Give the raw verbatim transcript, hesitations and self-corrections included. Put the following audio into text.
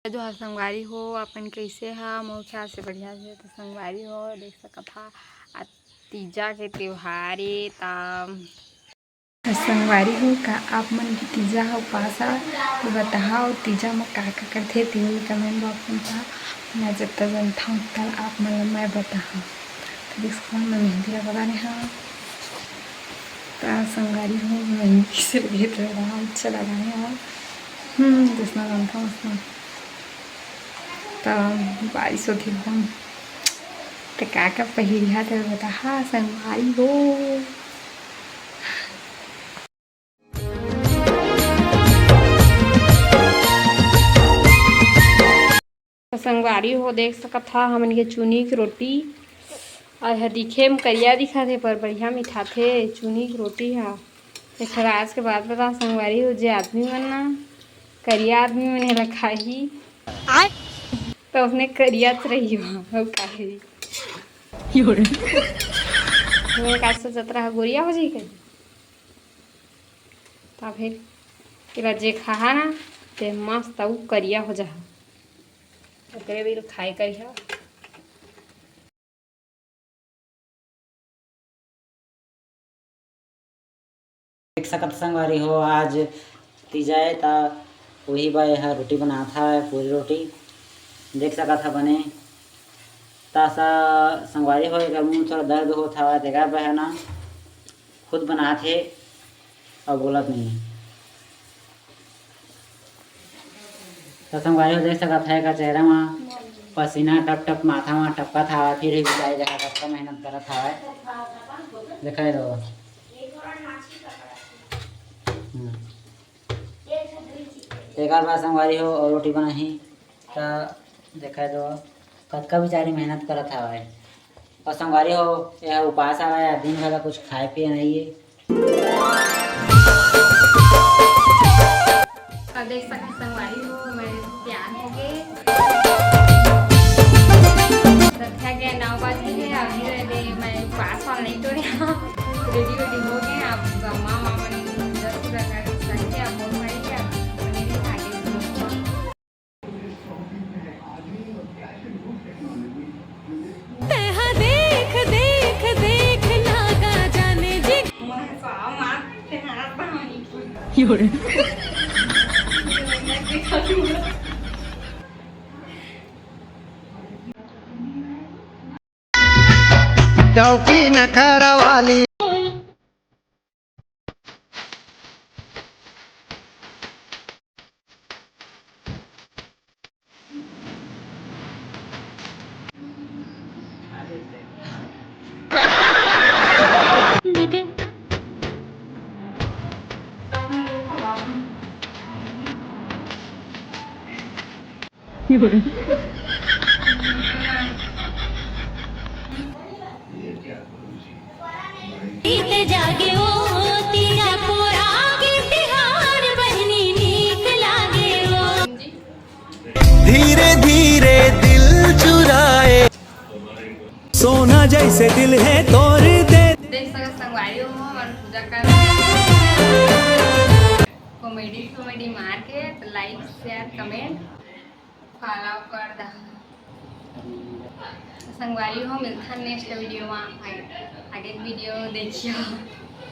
जोहार संगवारी हो, अपन कइसे हा? मोर ख्याल से बढ़िया हे। तो संगवारी हो, देख सकत हा, आज तीजा के त्योहार ए, ता संगवारी हो, का आप मन भी तीजा हा उपास हा? तो बताहा, अउ तीजा म का का करथे, तेन ल comment box म बताहा। मैं जब तक जानथव, तब आप मन ल मैं बताहा। तो देख सकत हा, मैं मेहंदी लगा डारे हव। त संगवारी हो, मेहंदी से लगे तो बड़ा अच्छा लगा हे। हम्म, जइसना जानथव, वइसना। त बारिश होथे एकदम। त का का पहिरिहा, त बताहा, संगवारी हो। त संगवारी हो, देख सकत हा, हमन के चुनी के रोटी, अउ एह दिखे म करिया दिखत हे, पर बढ़िया मिठाथे चुनी के रोटी हा। एक ठो राज के बात बता संगवारी हो, जे आदमी मन ना, करिया आदमी मन एला खाही, त ओसने करियाच रही हो, अउ का कही। मैं का सोचत रहा, गोरिया हो जाही कही। त फिर एला जे खाहा ना, ते मस्त अउ करिया हो जाहा। ओकरे बीच खाए करिहा। देख सकत संगवारी हो, आज तीजा ए, त उही बर एहा रोटी बनात हवय, पूरी रोटी। देख सकत हा बने। त स-, संगवारी हो, एकर मुंह थोड़ा दर्द होत हवय, तेकर बर ना खुद बनात हे अउ बोलत नहीं हे। त संगवारी हो, देख सकत हा, एकर चेहरा म पसीना टप टप माथा म टपकत हवय, फिर भी बेचारी देखा कतका मेहनत करत हवय। देखा ये लो। हम्म। एकर बाद संगवारी हो, अउ रोटी बनाही, त देखा दो, कतका बेचारी मेहनत करत हवय। अउ संगवारी हो, एह उपास हवय, दिन भर ला कुछ खाए पिए नहीं हे। अउ देख सकत संगवारी हो, मैं तैयार हो गे। रखा गया नौ बजे हे, अभी ले मैं उपास वाला नहीं तो यहाँ ready वेडी हो गे। अब अम्मा मामा ने पूजा पूजा करके रख के अब बोल पाएंगे, अब पनीर खा के। तेहा देख, देख, देख, नागा जाने जी। योरे। डौकी नखरा वाली। बीत जागे ओ तीजा पोरा के तिहार, बहिनी नीक लागे ओ। धीरे धीरे दिल चुराए, सोना जैसे दिल है तोर दे। देख सकत संगवारी हो, हमन पूजा कर comedy comedy मार के, तो like, share, comment, follow कर दा। संगवारी हो, मिलथन next video मा। आगे, आगे video देखियो।